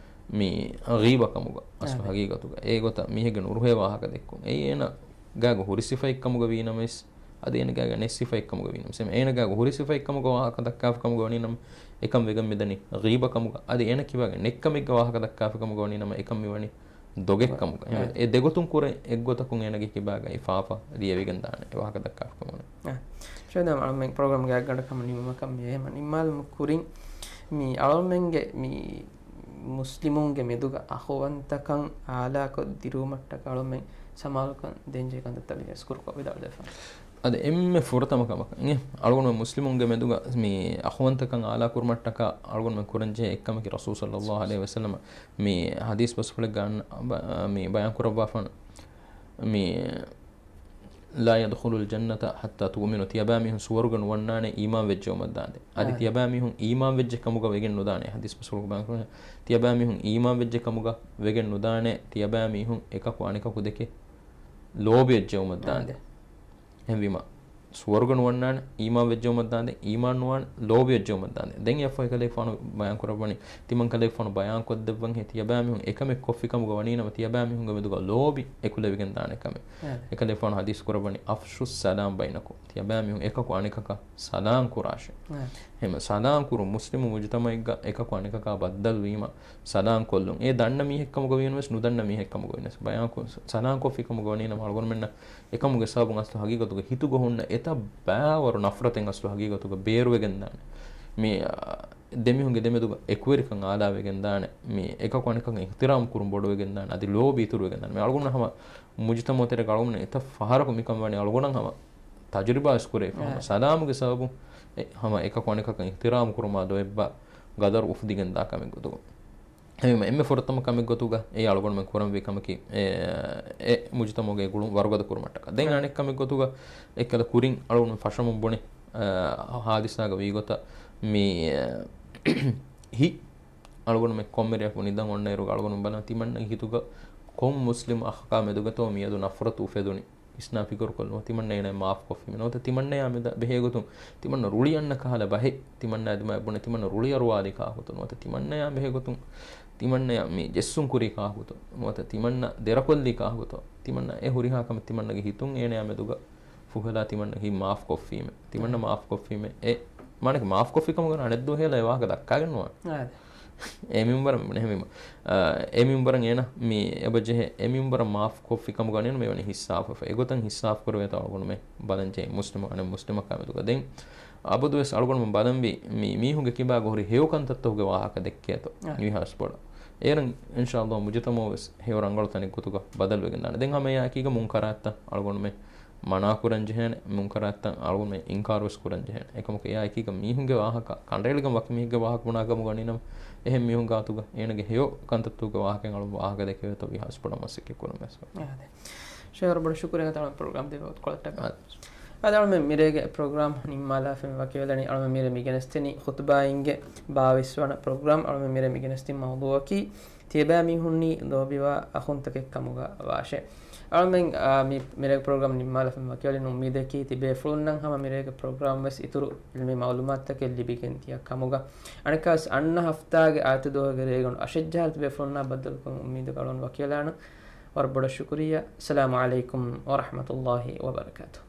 މި ޣީބަ ކަމުގަ އަސްލު އާ، ހަގީގަތުގަ. އެގޮތަށް މީހެއްގެ ނުރުހޭ ވާހަކަ ދެއްކުން. އެއީ އޭނަ ގާގަ ހުރި ސިފައެއް ކަމުގަ ވީ ނަމަވެސް، އަދި އޭނަ ގާގަ ނެތް ސިފައެއް ކަމުގަ ވީ ނަމަވެސް، އޭނަ ގާގަ ހުރި ސިފައެއް ކަމުގަ ވާހަކަ ދައްކާފަ ކަމުގަ ވަނީ ނަމަ، އެކަން ވެގެން މިދަނީ ޣީބަ ކަމުގަ. އަދި އޭނަ ކިބާގަ ނެތް ކަމެއްގެ ވާހަކަ ދައްކާފަ ކަމުގަ ވަނީ ނަމަ، އެކަން މިވަނީ ދޮގެއް ކަމުގަ. އެ ދެގޮތުން ކުރެ އެއްގޮތަކުން އޭނަގެ ކިބާގައި ފާފަ ލިޔެވިގެން ދާނެ އެ ވާހަކަ ދައްކާފަ ކަމުގަ. އާ، ޝޭޚް، އަޅަމެން ޕްރޮގްރާމްގެ އަށްގަނޑަކަށް ނިމުމަކަށް މި އެހެމަ ނިންމާލުމުގެ ކުރިން މި އަޅަމެންގެ މި މުސްލިމުންގެ މެދުގަ އަޚުވަންތަކަން އާލާކޮށް ދިރުވުމަށްޓަކާ އަޅަމެން ސަމާލުކަން ދޭންޖެހޭ ކަންތައްތައް ވިޔަސް ކުރުކޮށް ވިދާޅުވެފަ. އަދި އެންމެ ފުރަތަމަ ކަމަކަށް އަޅުގަނޑު މުސްލިމުންގެ މެދުގަ މި އަޚުވަންތަކަން އާލާ ކުރުމަށްޓަކާ އަޅުގަނޑުމެން ކުރަންޖެހޭ އެއްކަމަކީ ރަސޫލު ޞައްލައްލާހު ޢަލައިހި ވަސައްލަމަ މި ޙަދީޘް ބަސްފުޅެއްގަ އަން-، ބަ-، މި ބަޔާން ކުރައްވާފަން މި لا يدخل الجنة حتى تؤمنوا، ތިޔަބައިމީހުން ސުވަރުގެ ނުވަންނާނެ އީމާން ވެއްޖެއުމަށްދާނދެ. އަދި އާ، ތިޔަބައިމީހުން އީމާން ވެއްޖެ ކަމުގަ ވެގެން ނުދާނެ. ޙަދީޘް ބަސްފުޅުގަ ބަޔާން ކުރަނީ، ތިޔަބައިމީހުން އީމާން ވެއްޖެ ކަމުގަ ވެގެން ނުދާނެ، ތިޔަބައިމީހުން އެކަކު އަނެކަކު ދެކެ ލޯބިވެއްޖެއުމަށްދާނދެ. އާދެ. އެހެންވީމަ، ސުވަރުގެ ނުވަންނާނެ، އީމާން ވެއްޖެއުމަށްދާނދެ، އީމާން ނުވާނެ، ލޯބިވެއްޖެއުމަށްދާނދެ. ދެން އެއަށްފަހު އެކަލޭގެފާނު ބަޔާން ކުރައްވަނީ، ތިމަން ކަލޭގެފާނު ބަޔާން ކޮށްދެއްވަންހޭ، ތިޔަބައިމީހުން އެކަމެއް ކޮށްފި ކަމުގަ ވަނީނަމަ، ތިޔަބައިމީހުންގެ މެދުގަ ލޯބި އެކުލެވިގެން ދާނެ ކަމެއް. އާދެ. އެކަލޭގެފާނު ޙަދީޘް ކުރައްވަނީ، أفشوا السلام بينكم، ތިޔަބައިމީހުން އެކަކު އަނެކަކަށް ސަލާން ކުރާށޭ. އާދެ. ހަމަ ސަލާން ކުރުން، މުސްލިމު މުޖުތަމައެއްގަ އެކަކު އަނެކަކާ ބައްދަލުވީމަ، ސަލާން ކޮށްލުން. އެ ދަންނަ މީހެއް ކަމުގަ ވީނަމަވެސް، ނުދަންނަ މީހެއް ކަމުގަ ވީނަމަވެސް، ބަޔާން ކޮ-، ސަލާން ކޮށްފި ކަމުގަ ވަނީނަމަ، އަޅުގަނޑުމެންނަށް އެކަމުގެ ސަބަބުން އަސްލު ހަގީގަތުގަ ހިތުގަ ހުންނަ އެތައް ބައިވަރު ނަފްރަތެއް އަސްލު ހަގީގަތުގަ ބޭރުވެގެންދާނެ. މި، އާ، ދެމީހުންގެ ދެމެދުގަ އެކުވެރިކަން އާލާވެގެންދާނެ. މި އެކަކު އަނެކަކަށް އިޙްތިރާމް ކުރުން ބޮޑުވެގެންދާނެ. އަދި ލޯބި އިތުރުވެގެންދާނެ. މި އަޅުގަނޑު ހަމަ މުޖުތަމައު ތެރޭގަ އަޅުގަނޑު އެތައް ފަހަރަކު މިކަން ވަނީ އަޅުގަނޑަށް ހަމަ ތަޖުރިބާވެސް ކުރެވިފަ. ހަމަ އާ. ސަލާމުގެ ސަބަބުން އެ ހަމަ އެކަކު އަނެކަކަށް އިޙްތިރާމް ކުރުމާ ދޮވެއްބާ ގަދަރު އުފުދިގެންދާ ކަމެއް ގޮތުގަ. އެހެންވީމަ އެންމެ ފުރަތަމަ ކަމެއް ގޮތުގަ އެ އަޅުގަނޑުމެން ކުރަންވީ ކަމަކީ، އެ، އެ މުޖުތަމައުގެ ގުޅުން ވަރުގަދަ ކުރުމަށްޓަކާ. ދެން އަނެއް ކަމެއް ގޮތުގަ އެއްކަލަ ކުރިން އަޅުގަނޑު ފަށަމުން ބުނި، އަ، ހާދިސާގަ ވީގޮތަށް މި، އަ، ހި އަޅުގަނޑުމެން ކޮންމެ ރެއަކު ނިދަން އޮންނައިރުގަ އަޅުގަނޑު ބަލަން ތިމަންނަގެ ހިތުގަ ކޮން މުސްލިމް އަޚަކާ މެދުގަތޯ މިއަދު ނަފްރަތު އުފެދުނީ. ވިސްނާ ފިކުރުކޮށްލުމަށް ތިމަންނަ އޭނާ މާފް ކޮށްފީމެ. ނުވަތަ ތިމަންނަޔާ މެދަށް ބެހޭގޮތުން ތިމަންނަ ރުޅި އަންނަ ކަހަލަ ބަހެއް ތިމަންނަ ދިމާއަށް ބުނެ ތިމަންނަ ރުޅިއަރުވާލީ ކާކުތޯ؟ ނުވަތަ ތިމަންނަޔާ ބެހޭގޮތުން ތިމަންނަޔާ މި ޖެއްސުން ކުރީ ކާކުތޯ؟ ނުވަތަ ތިމަންނަ ދެރަކޮށްލީ ކާކުތޯ؟ ތިމަންނަ އެ ހުރިހާ ކަމެއް ތިމަންނަގެ ހިތުން އޭނަޔާ މެދުގަ ފުހެލާ ތިމަންނަ ހިތް މާފް ކޮށްފީމެ. ތިމަންނަ މާފް ކޮށްފީމެ. އެ މާނަކީ މާފް ކޮށްފި ކަމުގަ އަނެއްދުވަހު ހޭލާ އެ ވާހަކަ ދައްކާގެން ނުވާނެ. އާދެ. އެ މިންވަރަށް ނެހެމީމަ. އާ، އެ މިންވަރަށް އޭނަ މި އެބަ ޖެހޭ، އެ މިންވަރަށް މާފް ކޮށްފި ކަމުގަ ނޭނު މިވަނީ ހިއްސާފަފަ. އެގޮތަށް ހިއްސާފަ ކުރެވޭތޯ އަޅުގަނޑުމެ ބަލަން ޖެހޭ މުސްލިމު އަނެއް މުސްލިމަކާ މެދުގަ. ދެން އަބަދުވެސް އަޅުގަނޑުމެ ބަލަންވީ މި މީހުންގެ ކިބާގަ ހުރި ހެޔޮ ކަންތައްތަކުގެ ވާހަކަ ދެއްކޭތޯ. އާ. މިހާސް ބޮޑަށް. އޭރަން އިންޝާﷲ މުޖުތަމައުވެސް ހެޔޮ ރަނގަޅު ތަނެއް ގޮތުގަ ބަދަލުވެގެންދާނެ. ދެން ހަމަ އެއާއެކީގަ މުންކަރާތްތައް އަޅުގަނޑުމެ މަނާ ކުރަން ޖެހޭނެ، މުންކަރާތްތައް އަޅުގަނޑުމެ އިންކާރުވެސް ކުރަން ޖެހޭނެ. އެކަމަކު އެއާއެކީގަ މީހުންގެ ވާހަކަ ކަނޑައެޅިގެން ވަކި މީހެއްގެ ވާހަކަ ބުނާ ކަމުގަ ނީނަމަ، އެހެން މީހުން ގާތުގަ އޭނަގެ ހެޔޮ ކަންތައްތަކުގެ ވާހަކައިން އަޅު ވާހަކަ ދެކެވޭތޯ ވީހާވެސް ބޮޑަށް މަސައްކަތް ކުރަން ވެސް. އާދެ. ޝޭޚް ވަރަށް ބޮޑަށް ޝުކުރިއްޔާ ތަޅުމެ ޕްރޮގްރާމް ދެއްވި ވަގުތުކޮޅަށްޓަކާ. އާދެ. އަޅުމެން މިރޭގެ ޕްރޮގްރާމް ނިންމާލާފައި ވަކިވެލަނީ. އަޅުމެން މިރޭ މިގެނެސްދެނީ ޚުތުބާއިންގެ ބާވީސް ވަނަ ޕްރޮގްރާމް. އަޅުމެން މިރޭ މިގެނެސްދިން މައުޟޫޢަކީ ތިޔަބައިމީހުންނީ ލޯބިވާ އަޚުންތަކެއް ކަމުގަ ވާށޭ. އަޅުމެން، އާ، މި މިރޭގެ ޕްރޮގްރާމް ނިންމާލާފައި ވަކިވެލިން އުއްމީދަކީ ތިބޭފުޅުންނަށް ހަމަ މިރޭގެ ޕްރޮގްރާމް ވެސް އިތުރު ޢިލްމީ މަޢުލޫމާތުތަކެއް ލިބިގެން ދިޔަ ކަމުގަ. އަނެއްކާވެސް އަންނަ ހަފްތާގެ އާދިއްތަ ދުވަހުގެ ރޭގަނޑު އަށެއް ޖަހާ ތިބޭފުޅުންނާ ބައްދަލުކުރަމުން އުއްމީދު ކަޅުން ވަކިވެލާނަން. ވަރަށް ބޮޑަށް ޝުކުރިއްޔާ. އައްސަލާމު ޢަލައިކުމް ވަރަޙްމަތުﷲި ވަބަރަކާތުހު.